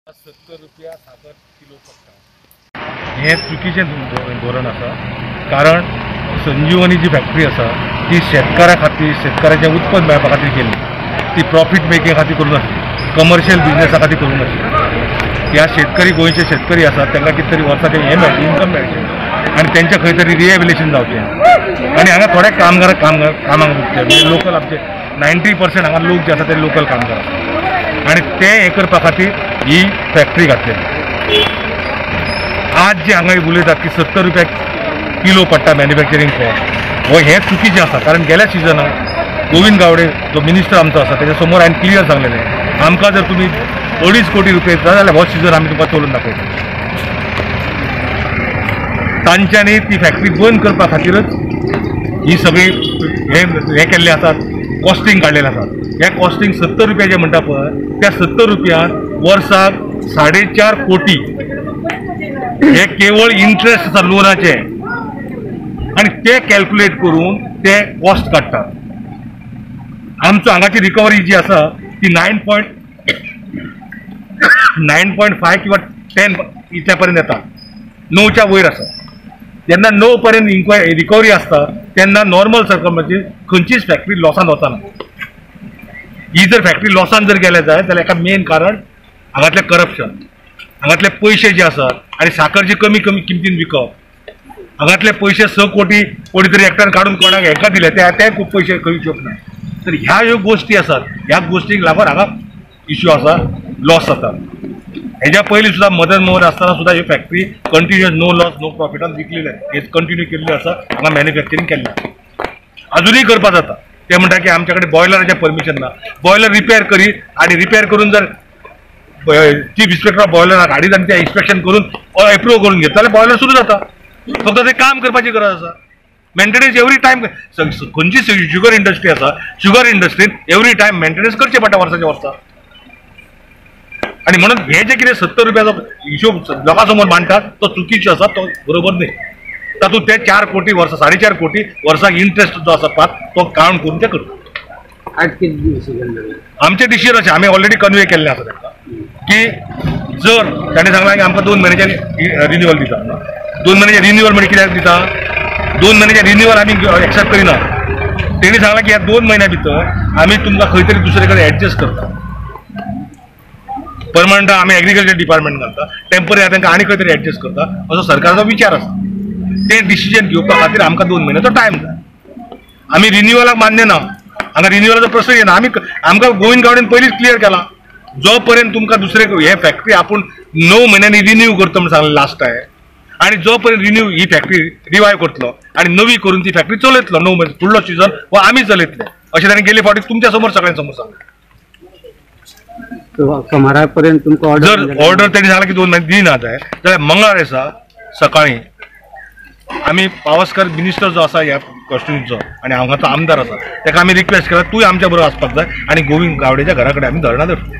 70 रुपया साकर किलो पडटा. हें चुकीचें धोरण आसा, कारण संजीवनी जी फॅक्टरी आसा ती शेतकारा खातीर, शेतकाराचें उत्पन्न मेळपा खातीर केल्ली, ती प्रॉफीट मेकिंग खातीर करूं नासली, कमर्शियल बिजनेसा खातीर करूं नासली. ह्या शेतकरी, गोंयचे शेतकरी आसात तांकां कितें तरी वर्साचें हें मेळचें, इन्कम मेळचें आनी तेंचें खंय तरी रिहेबिलेशन जावचें. आनी हांगा थोडे कामगार कामाक उरचे, म्हणजे लोकल आमचे 90% हांगा लोक जे आसा ते लोकल कामगार आसा आनी ते हें करपा खातीर ही फॅक्टरी घातलेली. आज जे हांगा उलयतात की 70 रुपया किलो पडटा मॅन्युफॅक्चरींग कॉस्ट, हो हें चुकीचें आसा. कारण गेल्या सिजनाक गोविंद गावडे जो मिनिस्टर आमचो आसा तेच्या समोर हांवें क्लियर सांगलेलें, आमकां जर तुमी 2.5 कोटी रुपया दिता जाल्यार हो सिजन आमी तुमकां चलोवन दाखयता. तांच्यांनी ती फॅक्टरी बंद करपा खातीरच ही सगळी हें केल्लें आसात, कॉस्टिंग काडलेलें आसात. हे कॉस्टिंग 70 रुपया जे म्हणटा पळय, त्या 70 रुपयान वर्साक 4.5 कोटी हे केवळ इंट्रस्ट आसा लोनाचे, आनी ते कॅल्क्युलेट करून ते कॉस्ट काडटात. आमचो हांगाची रिकवरी जी आसा ती 9.5 किंवा 10 इतल्या पर्यंत येता, 9च्या वयर आसा. जेन्ना 9 पर्यंत रिकवरी आसता तेन्ना नॉर्मल सर्कमस्टन्सीस खंयचीच फॅक्टरी लॉसान वचना. ही जर फॅक्टरी लॉसान जर गेल्या जाय जाल्यार एका मेन कारण हांगातलें करप्शन, हांगातले पयशे जे आसात आनी साकर जी कमी कमी किमतीन विकप, हांगातले पयशे 6 कोटी कोणी तरी एकट्यान काडून कोणाक हेका दिले ते खूब पयशे खंय हिशोब ना. तर ह्या ह्यो गोश्टी आसात, ह्या गोश्टीक लागून हांगा इश्यू आसा, लॉस जाता. हेज्या पयलीं सुद्दां मदन मोहन आसतना सुद्दां ही factory continuous no loss no प्रॉफिटान विकलेली, हे कंटिन्यू केल्ली आसा, हांगा मॅन्युफॅक्चरींग केल्लें आसा, अजुनूय करपा जाता. ते म्हणटा की आमच्या कडेन बॉयलराचें परमिशन ना, बॉयलर रिपेर करी आनी रिपेर करून जर चीफ इन्स्पेक्टर ऑफ बॉयलराक हाडीत आनी ते इन्स्पेक्शन करून एप्रूव करून घेत जाल्यार बॉयलर सुरू जाता. फक्त ते काम करपाची गरज आसा. मेंटेनन्स एवरी टायम, खंयची शुगर इंडस्ट्री आसा, शुगर इंडस्ट्रीन एवरी टायम मेंटेनन्स करचें पडटा वर्साच्या वर्सा. आनी म्हणून हे जे कितें 70 रुपयाचो हिशोब लोकां समोर मांडटात तो चुकीचो आसा, तो बरोबर न्ही. तातूंत ते 4 कोटी वर्सा, 4.5 कोटी वर्साक इंट्रस्ट जो आसा पात तो काउंट करून ते करता. आमचें डिसिजन अशें आमी ऑलरेडी कन्वे केल्लें आसा तांकां की जर ताणें सांगलां की आमकां 2 म्हयन्याचें रिन्युअल दिता, 2 म्हयन्याचें रिन्युअल म्हणजे कित्याक दिता, 2 म्हयन्याचें रिन्युअल आमी एक्सेप्ट करिना. तेणी सांगलां की ह्या 2 म्हयन्या भितर आमी तुमकां खंय तरी दुसरे कडेन एडजस्ट करता, परमनंट आमी एग्रीकल्चर डिपार्टमेंट घालता, टेम्पररी तांकां आनी खंय तरी एडजस्ट करता, असो सरकाराचो विचार आसा. तें डिसिजन घेवपा खातीर आमकां 2 म्हयन्याचो टायम जाय. आमी रिन्युअलाक मान्य ना, हांगा रिन्युअलाचो प्रश्न येना. आमी आमकां गोविंद गावडेन पयलींच क्लियर केला, जो पर्यंत तुमकां दुसरे हे फॅक्टरी आपूण 9 म्हयन्यांनी रिन्यू करता म्हूण सांगलें लास्ट टायम, आनी जो पर्यंत रिन्यू ही फॅक्टरी रिवायव करतलो आनी नवी करून ती फॅक्टरी चलयतलो 9 म्हयने फुडलो सिजन हो आमी चलयतले अशें ताणें गेले फावटी तुमच्या समोर सगळ्यां समोर सांगलें. सोमारा पर्यंत तुमकां जर ऑर्डर तेणी सांगलां की 2 म्हयने दिना जाय जाल्यार मंगळार दिसा सकाळीं आमी पावसकर मिनिस्टर जो आसा ह्या कॉन्स्टिट्युन्सीचो आनी हांगाचो आमदार आसा ताका आमी रिक्वेस्ट केला, तूंय आमच्या बरोबर आसपाक जाय आनी गोविंद गावडेच्या घरा कडेन आमी धरणां धरतले.